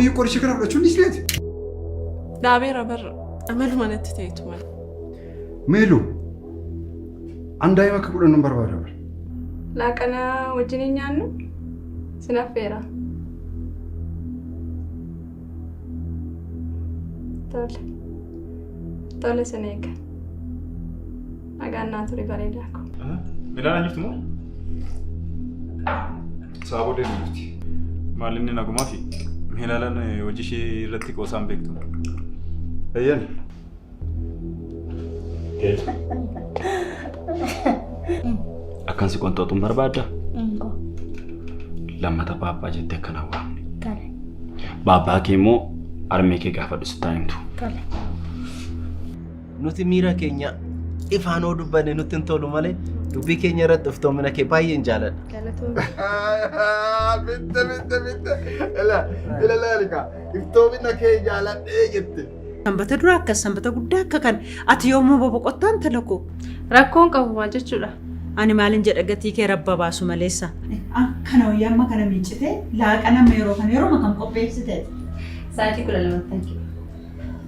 Mee qoricha kana fudhachuu ni dhiisneeti? Dhaabeera bar amaluma natti ta'etu malee. Meelu, an daa'ima akka godhannu hin barbaada bar. Laaqana wajjin hin nyaannu? Sin affeera. Tole. Tole sin eega. Nagaan naa turi bareedaa koo. Midhaan jirtu moo? Isaa booddee ni dhufti. Maal inni nagumaa fi Meelaalaan hojii ishee irratti qoosaan beektu. Eeyyan. Akkan si qonxooxuun barbaadda? Lammata baabbaa jettee akkana waamne. Tole. Baabbaa kee immoo harmee kee gaafadhu sittaa himtu. Tole. Nuti miira keenya ifaan hoo dubbanne nutti hin tolu malee dubbii keenya irratti iftoomina kee baay'een jaaladha. Galatoomii. Bitte bitte bitte. Ila ila laalika. Iftoomina kee jaaladhee jette. Sanbata dura akkas sanbata guddaa akka kan ati yoomuu boboqottaa intala koo. Rakkoon qabu maal jechuudha? Ani maalin jedha gatii kee rabba baasu maleessa. Akkana wayyaa amma kana miiccitee laaqana amma yeroo kana yeroo kam qopheessite. Sa'aatii 12 thank you.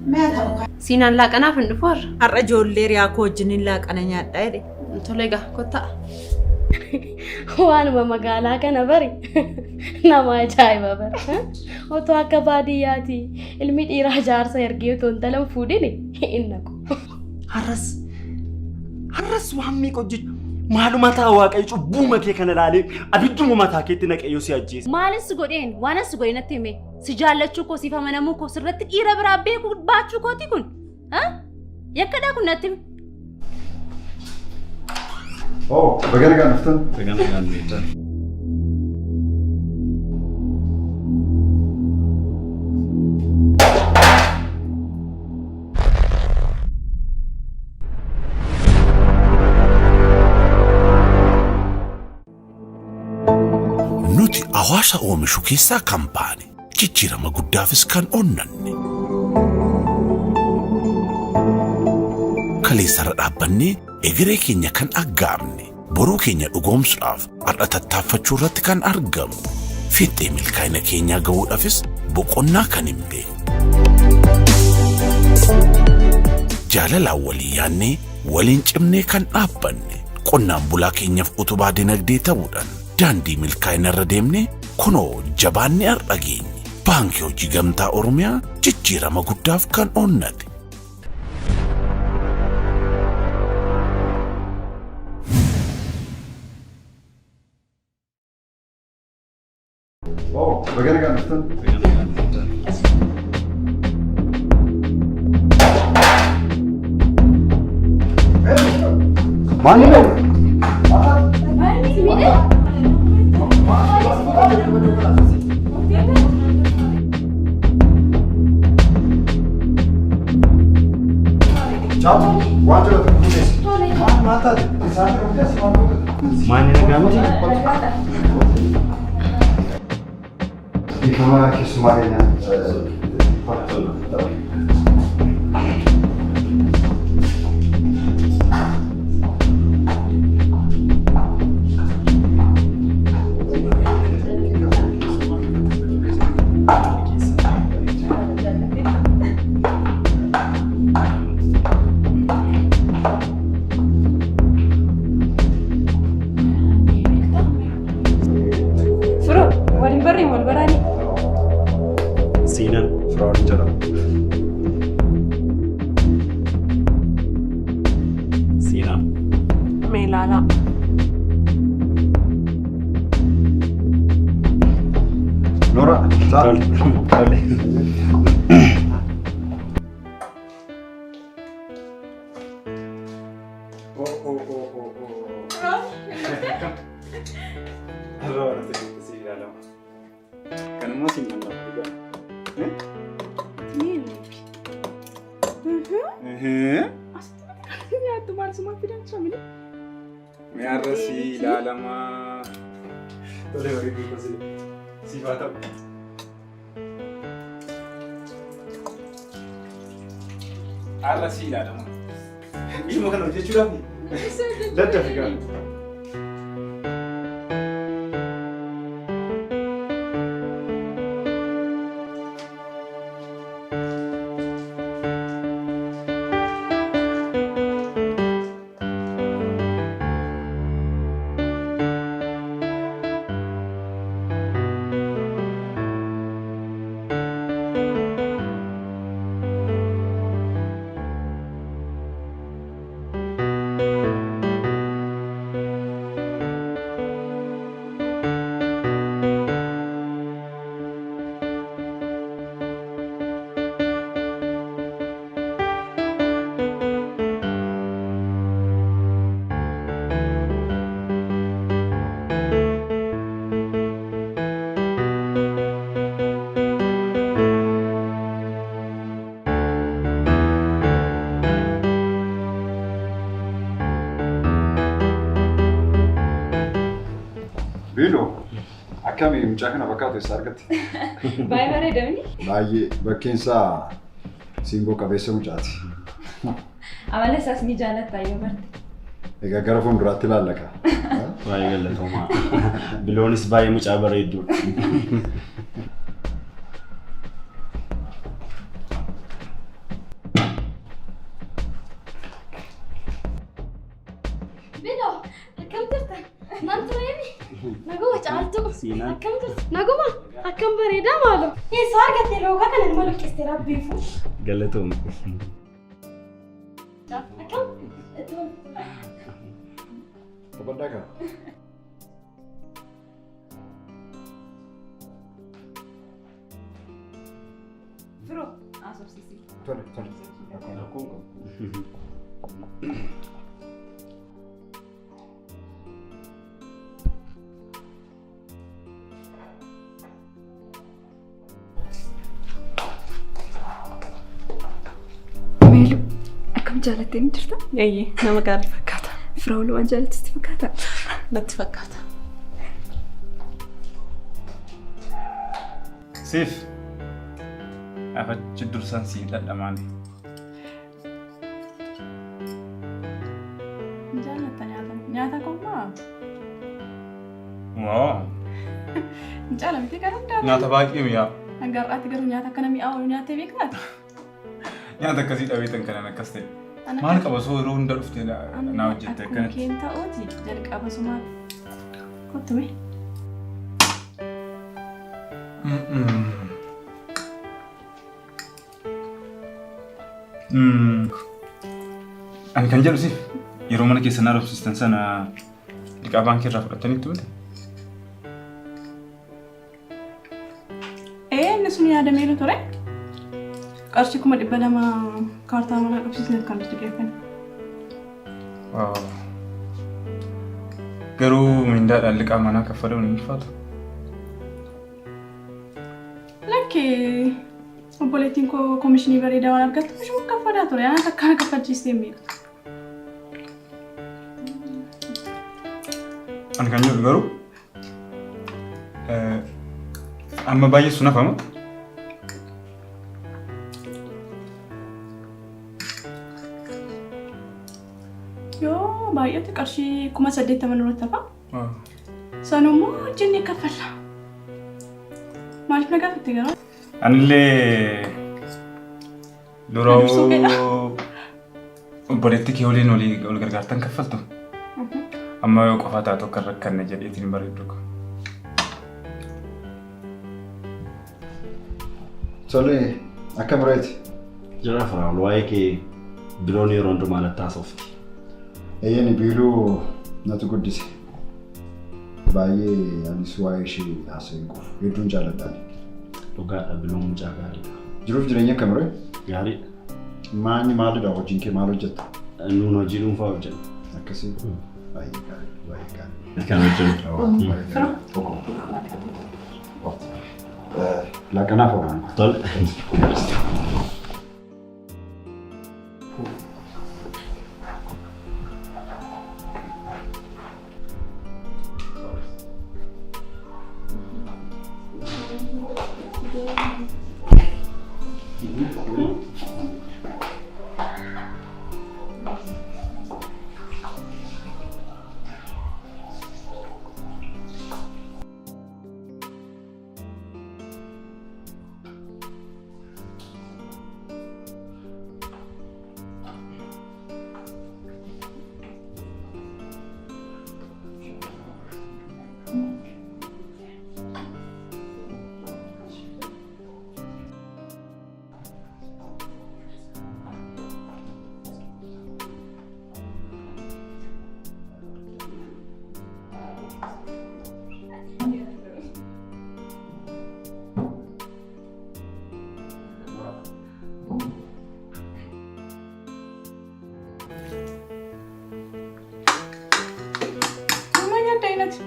Mee haa ta'u kaa. Siinaan laaqanaaf hin dhufu har'a. Har'a ijoollee riyaa koo wajjinin laaqana nyaadha jedhe. Tole egaa kottaa. Waanuma magaalaa kana bari nama ajaa'iba bara. Otoo akka baadiyyaati ilmi dhiiraa jaarsa ergee otoo intala hin fuudhin hin naqu. Har'as har'as waan meeqa hojjechu maaluma ta'a waaqayyo cubbuuma kee kana ilaalee abidduma mataa keetti naqee yoo si ajjeese. Maalin si godheen waanan si godhe natti hime si jaallachuu koo siif amanamuu koo sirratti dhiira biraa beekuu baachuu kooti kun yakkadhaa kun natti hime. Oh, baga nagaan dhuftan. Baga nagaan dhuftan. Nuti hawaasa oomishu keessaa kan baane jijjiirama guddaafis kan onnanne. Kaleessarra dhaabbannee egeree keenya kan aggaamne boruu keenya dhugoomsuudhaaf har'a tattaaffachuu irratti kan argamu. Fiixee milkaa'ina keenyaa gahuudhaafis boqonnaa kan hin beekne. Jaalalaan walii yaannee waliin cimnee kan dhaabbanne qonnaan bulaa keenyaaf utubaa dinagdee ta'uudhaan daandii milkaa'ina irra deemnee kunoo jabaannee har'a geenye. Baankii Hojii Gamtaa Oromiyaa jijjiirama guddaaf kan onnate. Oh, baga nagaan dhuftan. Baga nagaan dhuftan. Maali mee? Ciao, waan jiru tokko keessa. Maal maal taate? Isaan jiru keessa maal goote? Maanni nagaa miti? Dhiifama keessummaa keenya. Firoo waliin barreen wal baraanii. Siinan. Firaa'ol jedhama. Siinaa. Meelaalaa. Noora, ta'a. Tole. Har'a waan ati jette si ilaalama. Kan immoo siin nan nama. Nyaattu maal sumaa fidan shamini? Mee har'a si ilaalama. Tole bareedu kosii. Siif haa ta'u. Har'a si ilaalama. Ishuma kana hojjechuudhaaf daddafi gaa. Biiloo akkami mucaa kana fakkaatu eessa argatte? Baay'ee bareedamni. Baay'ee bakkeen isaa simboo qabeessa mucaati. Amala isaas ni jaalatta yoo barte. Egaa gara fuulduraatti ilaallaka. Baay'ee galatoomaa. Biloonis baay'ee mucaa bareedduudha. Biloo akkam jirta? Nan tureemi? Naguma caaltu. Akkam jirta? Naguma akkam bareedaa maaloo? Eessa argatte loogaa kana nama luqqiste rabbiifu? Galatoom. Akkam? Taphadhaa kaa. Firoo haasofsiisi. Tole tole. Rakkoon qabu. Meelu akkam jaalattee ni jirta? Eeyyee nama gaarii fakkaata. Firaa'ol waan jaalattisti fakkaata? Natti fakkaata. Siif afachi dursaan si dhadhamaani. Jaalatta nyaata. Nyaata kommaa? Waa Hin caala miti kan hundaa. nyaata baay'ee mi'aa. Hanga har'aatti garuu nyaata akkana mi'aawu nyaattee beektaa? Nyaata akkasii dhabeetan kanan akkas ta'e. Maal qaba osoo yeroo hunda dhuftee na hojjette Akkuma akkanatti. keen ta'uuti jalqaba sumaa. Kottu mee. Ani kan jedhu siif yeroo mana keessan haaromsistan sana liqaa baankii irraa fudhattanitti miti. Ee inni sun yaadameera ture. Qarshii 200,000 kaartaa manaa qabsiisneef kan nuti geeffanne. Garuu mindaadhaan liqaa manaa kaffaluun hin ulfaatu. Lakki obboleettiin koo komishinii bareedaa waan argattu ishuma kaffalaa ture. Anaan takkaan kaffalchiistee hin beektu. Ani kan jedhu garuu amma baay'ee sun hafama. Yoo baay'ate qarshii 80,000 nurratti hafa. Sanummoo hojjennee kaffalla. Maaliif na gaafatte garuu? Anillee dura Dursuu fedha. obboleettii kee waliin walii wal gargaartan kaffaltu. Amma yoo qofaa taatu akka hin rakkanne jedheetiin bareeddu. Tole akkam reeti? Jira Firaa'ol waa'ee kee biloon yeroo hundumaa natti haasofti. Eeyyani biiluu natu guddise. Baay'ee anis waa'ee ishee haasa'ee hin quufu. Hedduun jaalladha. Dhugaadha biloon mucaa gaariidha. Jiruuf jireenya akkam ree? Gaariidha. Maanni maalidha hojiin kee maal hojjetta? Nuun hojii dhuunfaa hojjenna. Akkasii baay'ee gaarii baay'ee gaarii. Kan hojjennu. Baay'ee gaarii. Laaqanaaf oolan. Tole. Amma nyaadda inati.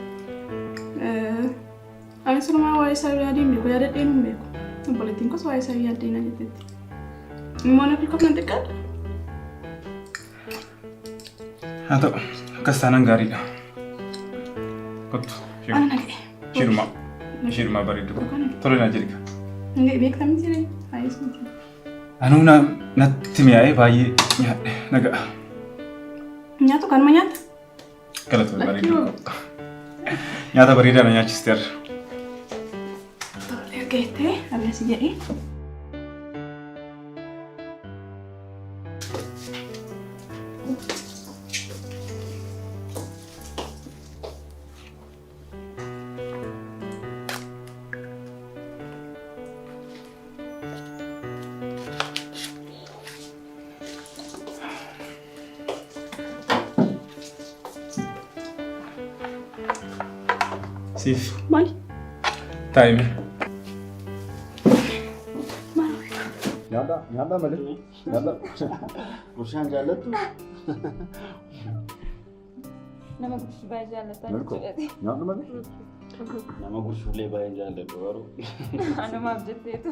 Ani sirumaa waa'ee isaa yaadee hin beeku yaadadheen hin beeku. Obboleettiin koos waa'ee isaa yaaddee na jetteetti. Immoo na filkoof nan xiqqaadha. Haa ta'u akkas taanaan gaariidha. Kottu. Ana naga'e. Isheedhuma. Isheedhuma bareedu. Tole naa jedhi. Naga'e beektaa miti ree? Baay'ee miti. Anuu natti mi'aa'ee baay'ee nyaadhe naga'a. Nyaatu kanuma nyaata? Galatoomii bareedu. Nyaata bareedaa na nyaachisteerra. Tole erga jettee akkas jedhee. Siif. Maali? Taa'ime. Nyaadhaa, nyaadhaa malee. Nyaadhaa. Gurshaan jaallattu? Nama gurshu baay'ee jaallataa Milko, jechuudha. nyaadhu malee. Nama gurshuullee baay'ee jaalladhu garuu. Anumaaf jetteetu.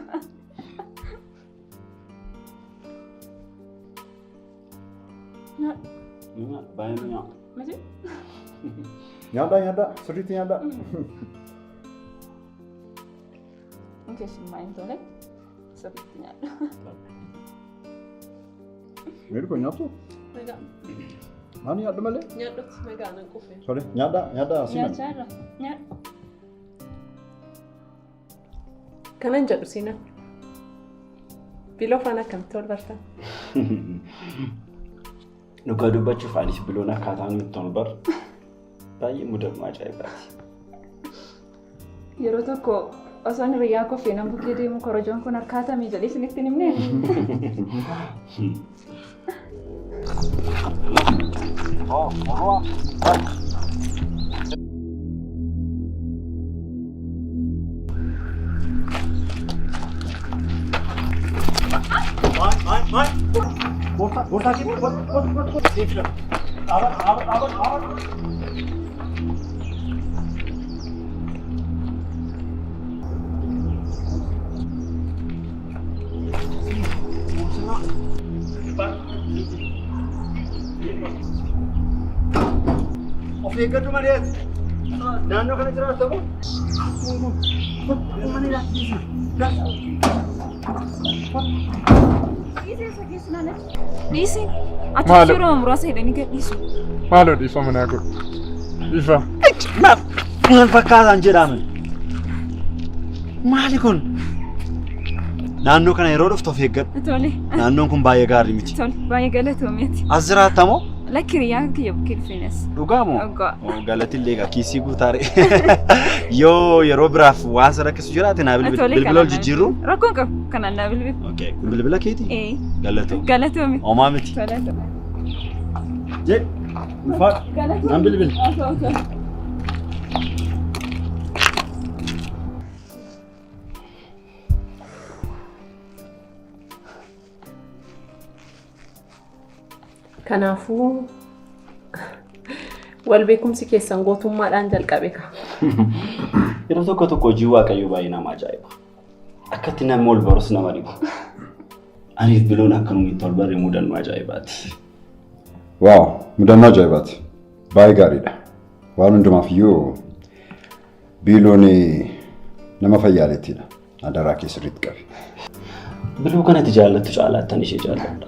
Baay'ee mi'aa. Miti? Nyaadhaa, nyaadhaa. Sirriitti nyaadhaa. Keessummaa hin tole. Sirriitti nyaadha. Milko nyaattu? Nagaa. Maal nyaadhu malee? Nyaadhutti nagaa nan quufe. Sorry, nyaadhaa, nyaadhaa siman. Nyaachaa irra. Nyaadhu. Kanan jedhu Siinaa. Biloo faana akkamitti wal bartan? Dhugaa dubbachuuf anis biloon akkaataa nuti itti ol barru baay'ee mudannoo ajaa'ibaati. Yeroo tokko osoon hiriyaa koo nan bukkee deemu korojoon kun harkaatamii jedhee isinitti hin himne. Maal, maal? Boorsaa, boorsaa kee, boorsaa, boorsaa. Seefila. Dhaabadhu, dhaabadhu, dhaabadhu, dhaabadhu. Of eeggadhu malee ati. Naannoo kana jiraata moo? Mana ilaalchisi. Dhiisi. Achi Maalo. yeroo muraasa hidhanii gadhiisu. Maaloo dhiifama naa godhu. Dhiifama. Maal fakkaataan jedhaman? Maali kun? Naannoo kana yeroo dhuftu of eeggadhu. Tole. Naannoon kun baay'ee gaarii miti. Tole. Baay'ee galatoomeeti. As jiraatta moo? Lakki hiriyyaan kiyya bukkee dhufeenas. Dhugaa moo? Dhugaa. Oh, Galatillee egaa kiisii guutaare. Yoo yeroo biraaf waan si rakkisu jiraate naa bilbili. Tole, Bilbila ol kanaan jijjiirru. Rakkoon qabu. Kanaan naa bilbili. Okay. Kun bilbila keeti? Ee. Galatoo. Galatoomi. Homaa miti. Tole. Tole. Jee. Ulfaadhu. Galatoomi. Naan bilbili. Tole, tole. Kanaafuu wal beekumsi keessan gootummaadhaan jalqabe ka. Yeroo tokko tokko hojii Waaqayyoo baay'ee nama ajaa'iba. Akkatti namni ol barus nama dhiba. Aniif biloon akka nuyi itti ol barre mudannoo ajaa'ibaati. Wow, mudannoo ajaa'ibaati. Baay'ee gaariidha. Waan hundumaaf iyyuu biiloon nama fayyaaleettiidha. Adaraa kee sirriitti qabi. Biloo kanatti jaallattu caalaattan ishee jaalladha.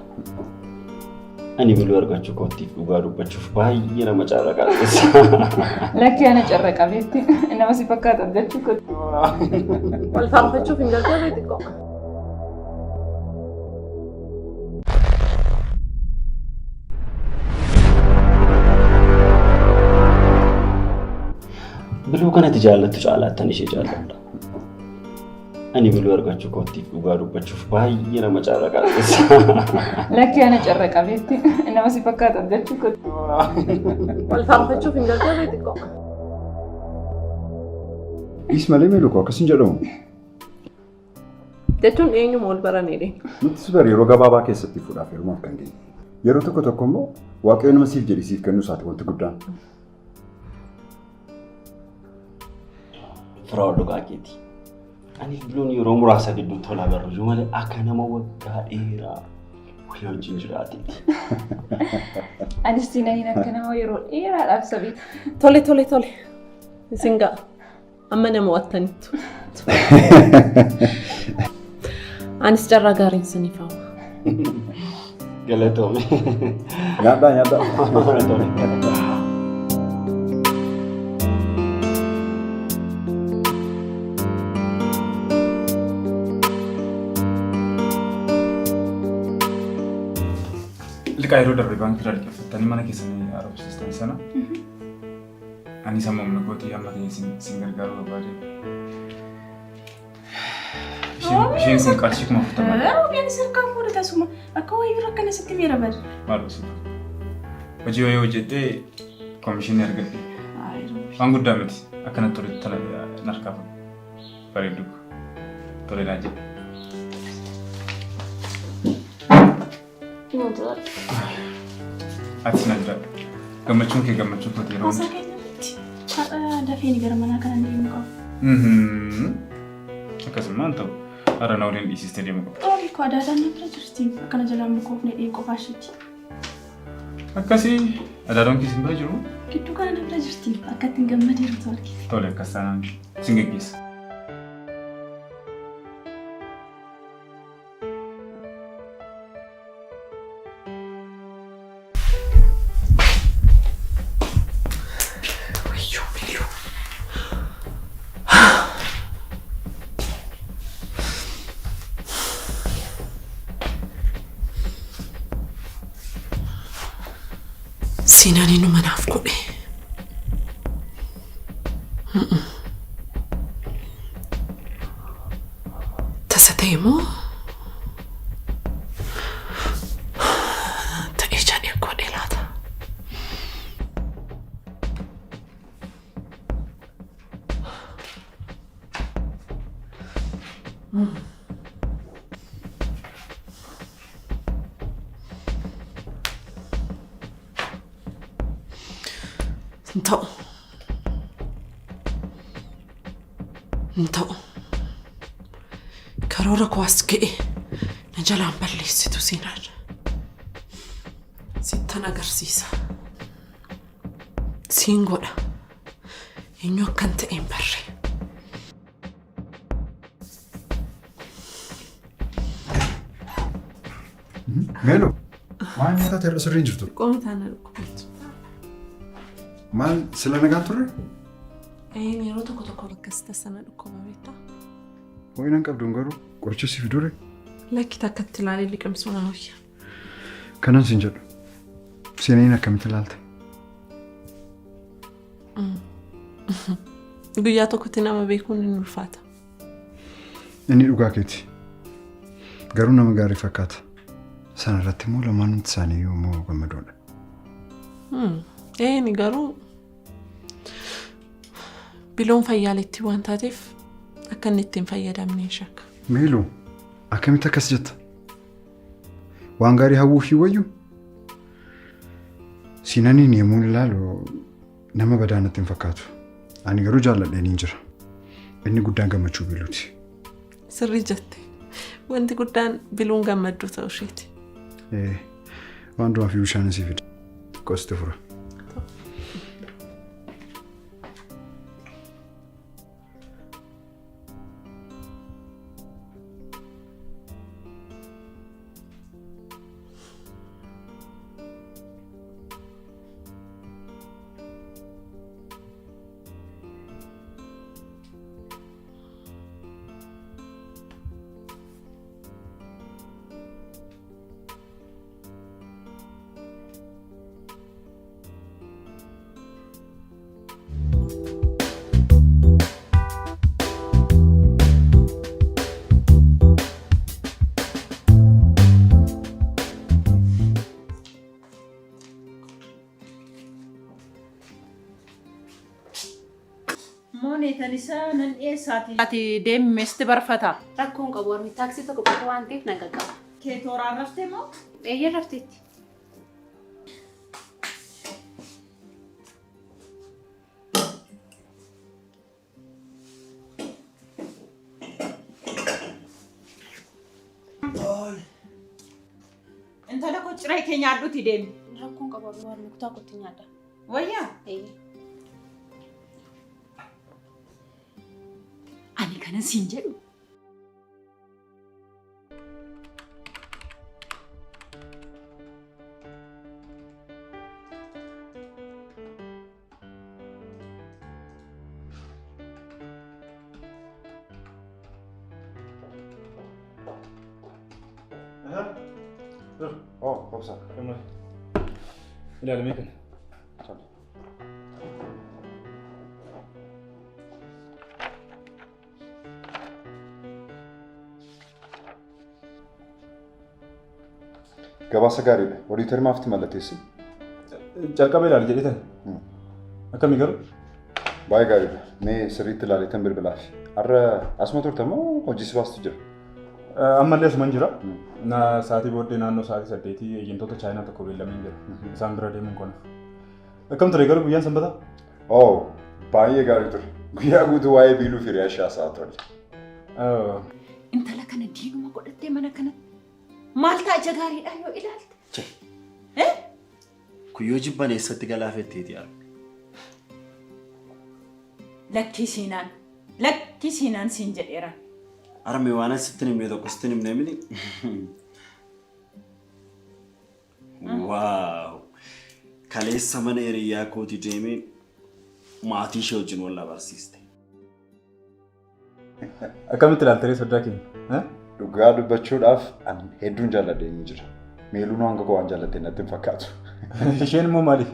Ani biloo argachuu kootiif dhugaa dubbachuuf baay'ee nama carra qabeessa. Lakki ana carra qabeetti. Nama si fakkaatu argachuu kooti. Wal faarfachuuf hin jalqabe xiqqoo. Biloo kanatti jaallattu caalaattan ishee jaalladha. Ani biloo argachuu kootiif dhugaa dubbachuuf baay'ee nama carra qabeessa. Lakki ana carra qabeetti. Nama si fakkaatu argachuu kooti. Wal faarfachuuf hin jalqabe xiqqoo. Dhiis malee meeluu akkas hin jedhamu. Jechuun eenyuma wal baranidha. Nuti bari yeroo gabaabaa keessatti fuudhaaf heerumaaf kan geenye. Yeroo tokko tokko immoo Waaqayyo nama siif jedhi siif kennuu isaati wanti guddaan. Firaa dhugaa keeti. Ani biloon yeroo muraasa gidduutti tolaa barru iyyuu malee akka nama waggaa dheeraa walii wajjin jiraateeti. Anis siinaniin akka nama yeroo dheeraadhaaf sabiita. Tole tole tole. Isin ga'a. Amma nama wattaniittu. Anis carraa gaariin isiniif hawwa. Galatoome. Nyaadhaa nyaadhaa. Liqaa yeroo darbe baankii irraa liqeeffattanii mana keessanii haaromsiistan sana anis amma humna kootii amma ta'e sin gargaaruu barbaade. Isheen kun qarshii 40,000. Roobiin sirkaan fuudhe tasuma akka wayii bira akkana sitti miira bari. Maal gosa? Hojii wayii hojjedhee koomishinii argadhe. Waan guddaa miti. Akkanatti tole tala narkaa fuudhe. Bareeddu tole naa jedhe. Atis na jiraadhu. Gammachuun kee gammachuu kooti yeroo Haasaa hunda. keenya irratti har'a dafeen gara manaa kanan deemu qaba. Akkasuma hin ta'u. Har'a na waliin dhiisistee deemu qabda. Xoobii koo adaadaan na bira jirti. Akkana jalaan mukoofne dhee qofaa isheeti. Akkasii adaadoon kee sin bira jiru. Gidduu kana na bira jirti. Akka ittiin gammadeeru ta'u argite. Tole akkas taanaan sin geggeessa. Wayyoo Biiluu. Siinaan inni manaaf godhe. Tasa ta'e moo? Ta'ee jedhee godhe laata? Hin ta'u. Hin ta'u. Karoora koo as ga'e na jalaan balleessitu Siinaan. Sittan agarsiisa. Siin godha. Eenyu akkan ta'e hin barre. Meeloo, maal nyaataa ta'e irra sirrii hin jirtu? Qooma taana dhukkubeetu. Maal sila nagaan turre? Een yeroo tokko tokko akkas tasana dhukkuba beektaa? Ho'ina hin qabduun garuu qoricha si fidure? Lakki takkatti ilaalee liqimsuu na wayya. Kanan sin jedhu. Seeneen akkamitti ilaalte? Guyyaa tokkotti nama beekuun ni ulfaata. Inni dhugaa keeti. Garuu nama gaarii fakkaata. Sana irratti immoo lamaanumti isaanii iyyuu immoo gammadoodha. Eeni garuu biloon fayyaaleettii waan taateef akka inni ittiin fayyadamne hin shakka. Meeloo akkamitti akkas jetta? Waan gaarii hawwuuf hin wayyu? Siinaniin yommuu ilaalu nama badaa natti hin fakkaatu. Ani garuu jaalladheen hin jira. Inni guddaan gammachuu biluuti. Sirrii jette. Wanti guddaan biluun gammadduu ta'uu isheeti. Ee, waan du'aa fi bishaan isii fida. Xiqqoo sitti fura. Mooneetan isaa nan dhiyeessaati. Ati deemi meesti barfata. Rakkoon qabu warri taaksii tokko qofa waan ta'eef nan qaqqaba. Kee tooraan raftee moo? Eeyyee rafteetti. Intala koo ciree kee nyaadhuuti deemi. Rakkoon qabu warri kutaa kootti nyaadha. Wayyaa? Eeyyee. Kanan siin jedhu. Oh, obsa. Ilaalamee kana. Gabaasa gaariidha. Odiitarri maafti mallatteessi? Calqaba ilaali jedhetan. Akkamii garuu? Baay'ee gaariidha. Mee sirriitti ilaaleetan bilbilaafi. Har'a asuma turte moo hojii si baastu jira? Ammallee asuman jira. Na sa'aatii booddee naannoo sa'aatii 8 eejentoota Chaayinaa tokko beellameen jira. Isaan bira deemuun konaaf. Akkam ture garuu guyyaan sanbataa? Oh, baay'ee gaarii ture. Guyyaa guutuu waa'ee biiluu fi hiriyaa ishee haasa'aa turre. Intala kana diinuma godhattee mana kanatti maal ta'a ija gaariidhaan yoo ilaalte? Kuyyoo jibban eessatti galaafetteeti arge? Lakkii siinaan lakkii siinaan siin jedheera. Harme waan asitti himne tokko sitti himne mini. Waaw! Kaleessa mana hiriyyaa kootii deemee maatii ishee wajjin wal na barsiiste. Akkamitti ilaaltaree soddaa keenya? Dhugaa dubbachuudhaaf an hedduun jaalladhe inni jira. Meeluun hanga koo waan jaallatte natti hin fakkaatu. Isheen immoo maaliif?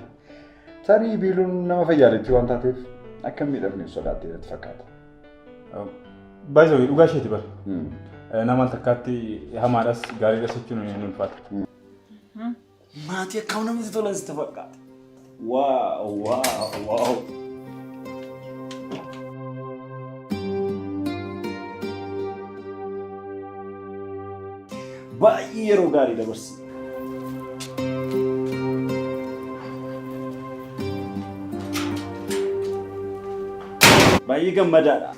Tarii biiluun nama fayyaaletti waan taateef akka hin miidhamneef sodaattee natti fakkaata. Baay'ee dhugaa isheeti bara. Nama al takkaatti hamaadhas gaariidhas jechuun hin ulfaatu. Maatii akkam namatti tolan sitti fakkaata. Waaw waaw waaw. Baay'ee yeroo gaarii dabarsi. Baay'ee gammadaadha.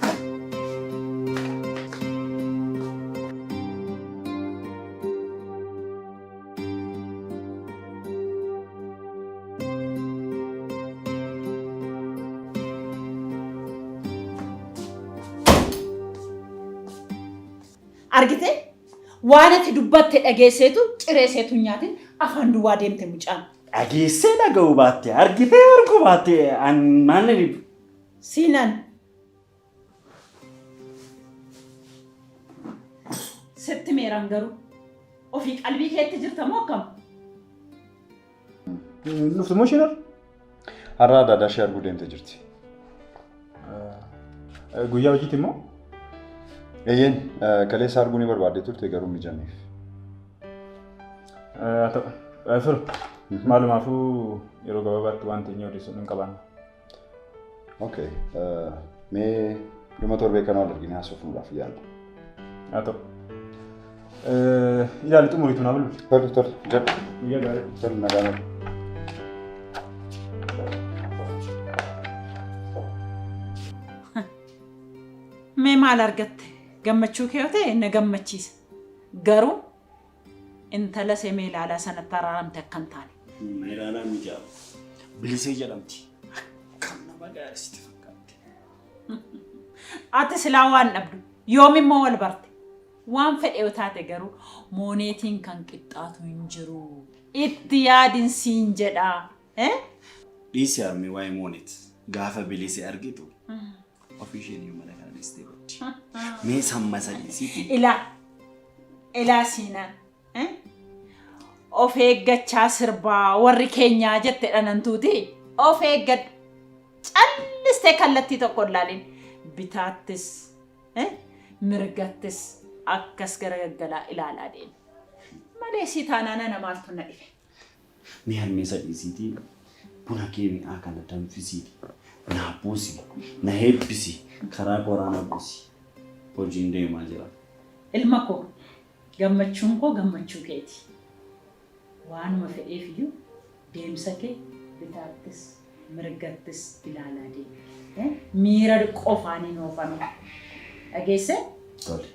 Argitee? Waan ati dubbatte dhageesseetu ciree seetu hin nyaatin afaan duwwaa deemte mucaan. Dhageessee dhaga'uu baatte argitee arguu baatte an maal na dhibu. Siinan. Sitti meeraan garuu ofii qalbii keetti jirta moo akkam? Dhuftu moo isheen har'a? Har'a adaadaa ishee arguu deemtee jirti. Guyyaa hojiitti immoo? Eeyyeen kaleessa arguu ni barbaaddee turte garuu hin mijanneef. Haa ta'u. Firu maalumaafuu yeroo gabaabaatti waan teenyee odeessu hin qabaanna. Okay. Mee dhuma torbee kana wal arginee haasofnuudhaaf yaalla. Haa ta'u. Ilaali xumuriitu naa bilbili. Tole tole jedhu. Guyyaa gaarii. Tole nagaa nagaa. Mee maal argatte? Gammachuu kee yoo ta'e na gammachiisa. Garuu intala see meelaalaa sanatti araaramte akka hin taane. Meelaalaa miti yaa. Bilisee jedhamti. Akkam nama gaarii sitti fakkaatti. Ati silaa waan dhabdu yoom immoo wal barte? Waan fedhe yoo taate garuu mooneetiin kan qixxaatu hin jiru. Itti yaadin siin jedha. Eh? Dhiisi harmee waa'ee mooneet. Gaafa bilisee argitu ofii isheen iyyuu mana kana dhiistee baddi. Mee samma isa dhiisiiti. Ilaa. Ilaa siinaan. Eh? Of eeggachaa sirbaa warri keenyaa jette dhanantuuti. Of eeggadhu. Callistee kallattii tokko hin laalin. Bitaattis eh? mirgattis akkas garagaggalaa ilaalaa deemi. Malee sii taanaan ana maaltu na dhibe. Mee harmee isa dhiisiitii buna kee mi'aa kana danfisiiti naa buusi, na eebbisi, karaa koraa na buusi. Hojiin deemaa jira. Ilma koo, gammachuun koo gammachuu keeti. Waanuma fedheef iyyuu deemsa kee bitaattis mirgattis ilaalaa deemi. Miira qofaan hin oofamin. Dhageessee? Tole.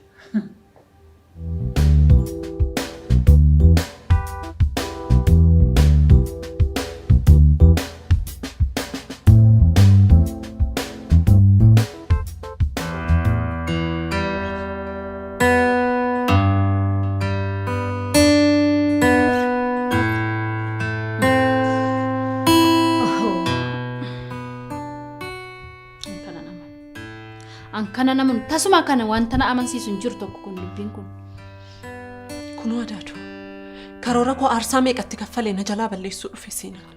An kana namanu tasuma kana wanta na amansiisu hin jiru tokko kun dubbiin kun. Kunoo adaadu. Karoora koo aarsaa meeqatti kaffalee na jalaa balleessuu dhufe Siinaan.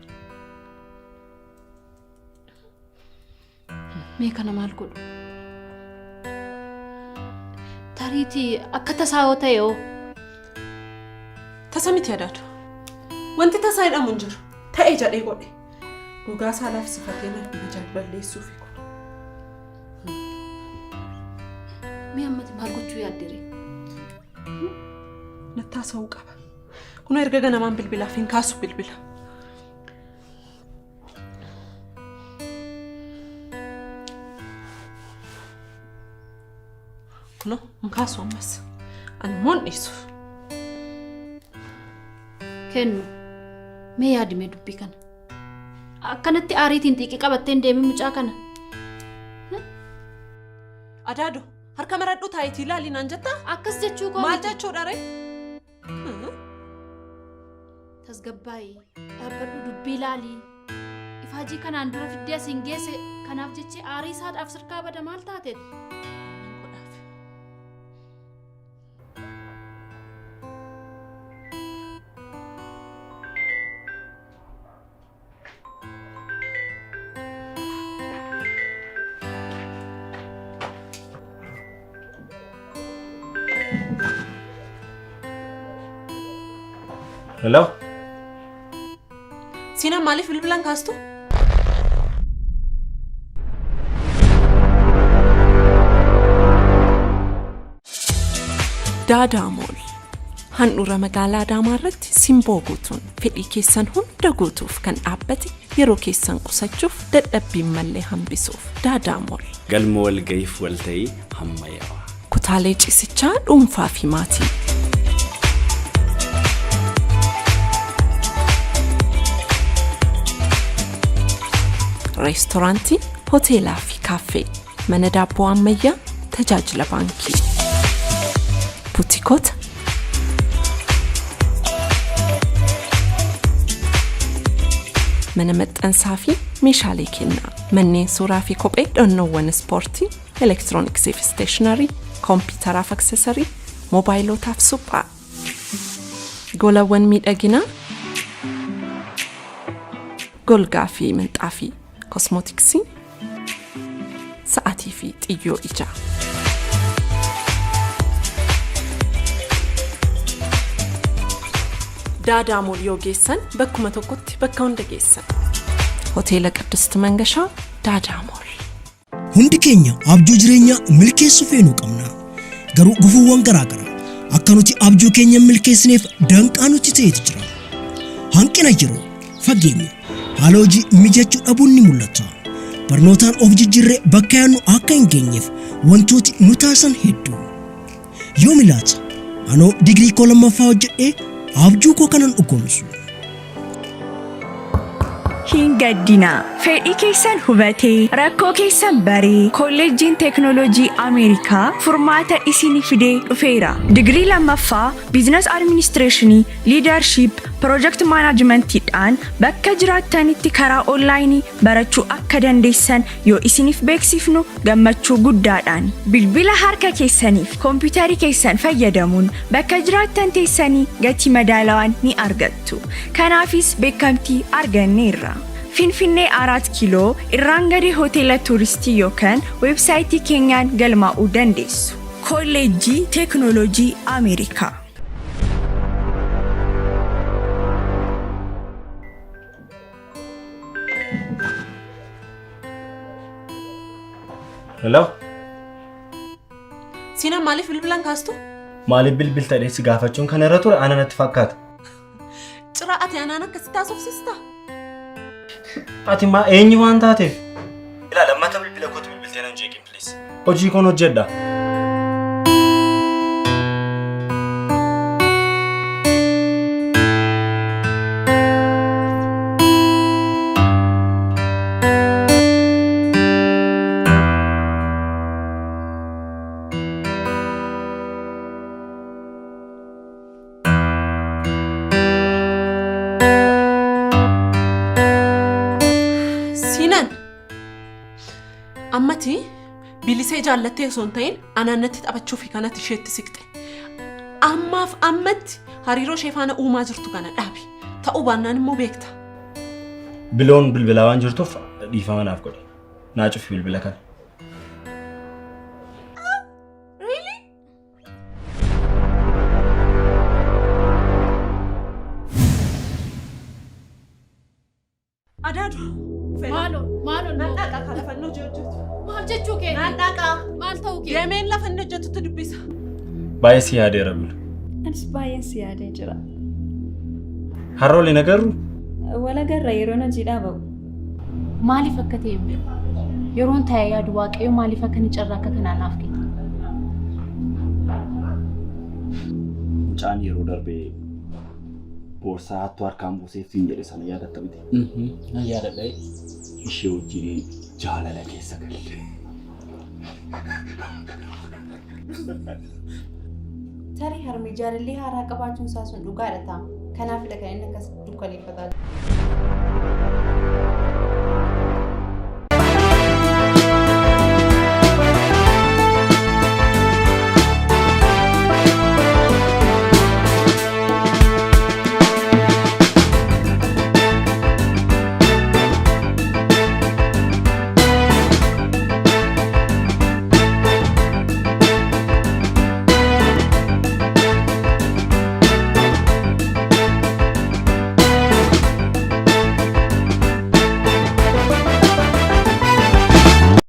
Mee kana maal godhu? Tariitii akka tasaa yoo ta'e hoo? Tasa miti adaadu. Wanti tasaa jedhamu hin jiru. Ta'e jedhee godhe. Gogaa isaa laafsifatee na jalaa balleessuufi kun. Mee ammati maal gochuu yaaddere? Natti haasa'uu qaba. Kunoo erga ganamaan bilbilaaf hin kaasu bilbila. Kunoo hin kaasu ammas. Ani immoo hin dhiisu. Kennu mee yaadime dubbii kana. Akkanatti aariitiin xiiqii qabattee hin deemin mucaa kana. Adaado harka maradhu taayitii ilaali naan jettaa? Akkas jechuu koo Maal miti. jechuudha ree? Tasgabbaa'i dhaabbadhu dubbii ilaali. Ifaajii kanaan dura fiddee asiin geesse kanaaf jechee aarii isaadhaaf sirkaa bada maal taateet? Hello? Siinaan maaliif bilbilan kaastu? Daadaamool handhuura magaalaa Adaamaa irratti simboo guutuun fedhii keessan hunda guutuuf kan dhaabbate yeroo keessan qusachuuf dadhabbiin mallee hambisuuf Daadaamool. Galma walga'iif walta'ii hammayyaawaa. Kutaalee ciisichaa dhuunfaa fi maatii. Reestoraantii, hoteelaa fi kaaffee, mana daabboo ammayyaa, tajaajila baankii. Butikoota. Mana maxxansaa fi meeshaalee kennaa, manneen suuraa fi kophee, dhonnoowwan ispoortii, elektirooniksii fi isteeshinarii, kompiitaraaf aksesarii, mobaayilootaaf suphaa. Golawwan miidhaginaa, golgaa fi minxaafii, kosmootiksii, sa'atii fi xiyyoo ijaa. Daadaa Mool yoo geessan bakkuma tokkotti bakka hunda geessan. Hoteela Qiddist Mangashaa Daadaa Mool. Hundi keenya abjuu jireenyaa milkeessuu feenuu qabna. Garuu gufuuwwan garaa garaa akka nuti abjuu keenya hin milkeessineef danqaa nutti ta'etu jira. Hanqina yeroo, fageenya, haala hojii mijachuu dhabuun ni mul'ata. Barnootaan of jijjiirree bakka yaadnu akka hin geenyeef wantooti nu taasisan hedduu. Yoomi laata anoo digirii koo lammaffaa hojjedhee abjuu koo kanan dhugoomsu? Hin gaddinaa! Fedhii keessan hubatee, rakkoo keessan baree, Kolleejjiin Teeknooloojii Ameerikaa furmaata isinii fidee dhufeera. Digirii lammaffaa Business Administration, Leadership, Project Management dhaan bakka jiraattanitti karaa onlaayinii barachuu akka dandeessan yoo isiniif beeksifnu gammachuu guddaadhaani. Bilbila harka keessaniif kompiitarii keessan fayyadamuun bakka jiraattan teessanii gatii madaalawaan ni argattu. Kanaafis beekamtii arganneerra. Finfinnee Araat Kiiloo, Irraangadee Hoteela Tuuristii yookan weebsaayitii keenyaan galmaa'uu dandeessu. Kolleejjii Teeknooloojii Ameerikaa. Hello? Siinaan maaliif bilbilan kaastu? Maaliif bilbilta jedhee si gaafachuun kana irra ture ana natti fakkaata. Ciraa ati anaan akkasitti haasofsiista? Ati maa eenyu waan taateef? Ilaa lammata bilbila kootti bilbiltee nan jeeqin please. Hojii koon hojjedha. Siinan! Ammati Bilisee jaallattee osoo hin ta'in anaan natti taphachuufi kanatti isheetti siqxe. Ammaaf ammatti hariiroo ishee faana uumaa jirtu kana dhaabi. Ta'uu baannaan immoo beekta. Biloon bilbilaa waan jirtuuf dhiifama naaf godhi. Naa cufi bilbila kana. Really? Adaadu. Maaloo maaloo Nan dhaqa kan lafa inni hojii hojjetu. Maal jechuu keeti? Nan dhaqa. Maal ta'uu keeti? Deemeen lafa inni hojjetutti dubbisa. Baay'ee si yaadeera Bilu. Anis baay'een si yaadee jira. Har'a waliin agarru? Wal agarra yeroon hojiidhaa ba'u. Maaliif akka ta'e hin beeku. Yeroon taa'ee yaadu Waaqayyo maaliif akka inni carraa akka kanaa naaf kenne? Mucaan yeroo darbe boorsaa hattuu harkaan buuseef siin jedhe sana yaadatta miti? Nan yaadadha. Ishee wajjin jaalala keessa galle. Tarii harmee jaalallee haaraa qabaachuun isaa sun dhugaadha ta'a. Kanaafidha kan inni akkas dukkaneeffataa jiru.